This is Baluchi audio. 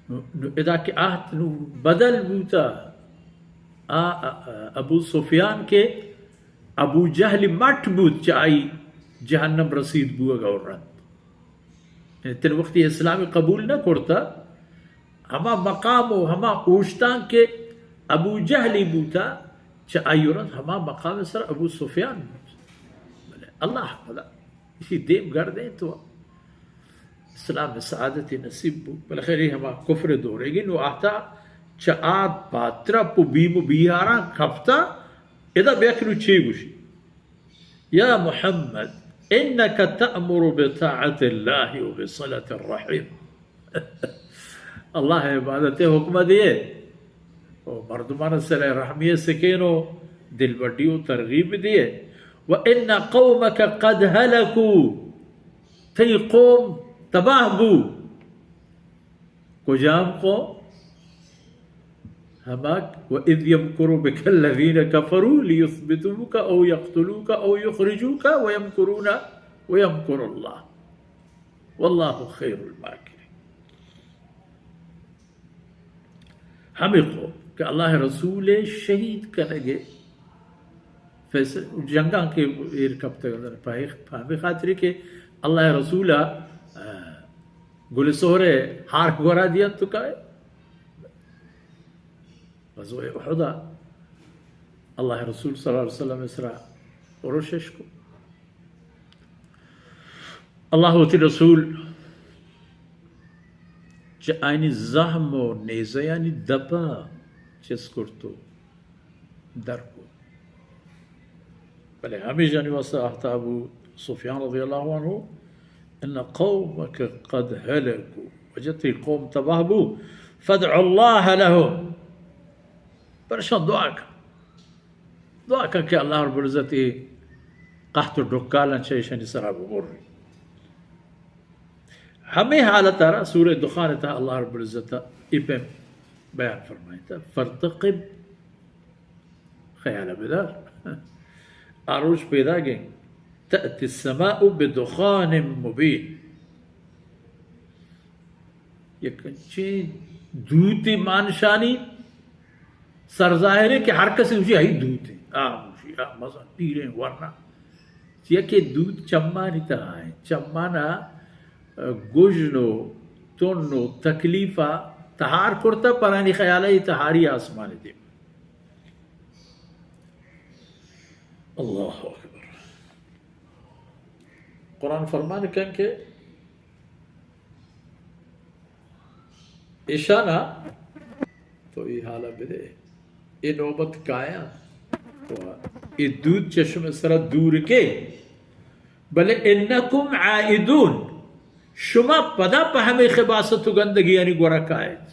نو، نو ادا کہ عہد نو بدل بوتا، آ، آ، آ، ابو سفیان کہ ابو جہل مٹ بوت، چہ آئی جہنم رسید بوگا و رند۔ یعنی تن وقتی اسلام قبول نہ کرتا، ہما مقام و ہما اوشتان کہ ابو جہلی بوتا، چہ آئی و رند ہما مقام سر ابو سفیان بوت۔ بلے اللہ پدا اسی دیم گردیں تو اسلام سعادتی نصیب بو، بلے خیر، اے ہما کفر دورے گی، نو آتا چہ آ پاترا پو بیم و بیہاراں کپتا، ادا بیا کہ نو چی گوشی؟ یا محمد، انک تأمر بطاعت اللہ و بصلة الرحم۔ اللہ عبادت حکم دیے، و مردمان صلہ رحمی سکین و دلبڈی و ترغیب دیے۔ و ان قومک قد هلكوا، تئی قوم تباہ بو۔ کجام قوم؟ ہما، و اذ یمکر بک الذین کفروا لیثبتوک او یقتلوک او یخرجوک و یمکرون و یمکر اللہ واللہ خیر الماکرین۔ ہمے قوم کہ اللہ رسول شہید کنگے فیصلہ، جنگاں کہ ایر کپتگ اَنت، پہ، پہ ہمے خاطرے کہ اللہ رسول ءَ، آ، گل سہر ءِ ہار گورا دیان تو کائے۔ غزوہ احد ءَ اللہ رسول صلی اللہ علیہ وسلم ءِ سرا ارش اش کو۔ اللہ وتی رسول چہ آیانی زہم و نیزہانی دپ ءَ چست کرت و در کو۔ بلے ہمیشانی واسطہ احتاب و سفیان رضی اللہ عنہ، ان قومک قد هلكوا، وجہ تئی قوم تباہ بو، فادع اللہ لهم، پرشان دعا کن۔ دعا کن کہ اللہ رب العزت اے قحط و ڈکالاں چہ ایشانی سرا ببری۔ ہمے حالت ءَ را سورہ دخان ءِ تہا اللہ رب العزت ءَ اے پیم بیان فرمائیتا، فارتقب، خیال بدار، آ روچ پیداگیں، تأتی السماء بدخان مبین۔ یک انچیں دوتے مانشانی سرظاہرے کہ ہر کس گوشی ہئی دوتے۔ آ گوشی، آ مزن پیریں ورنا۔ یکے دوت چمانی تہا ایں۔ چمانا، آ، گژن و تن و تکلیفا تہار کرتا، پرانی خیالا اے تہاری آسمانی دیم۔ اللہ اکبر۔ قرآن فرمان کن کہ ایشانا تو اے حالا بدے، اے نوبت کایاں، تو اے دود چہ شمئے سرا دور کے، بلے انکم عائدون، شما پدا پہ ہمے خباثت و گندگیانی گورا کائیت۔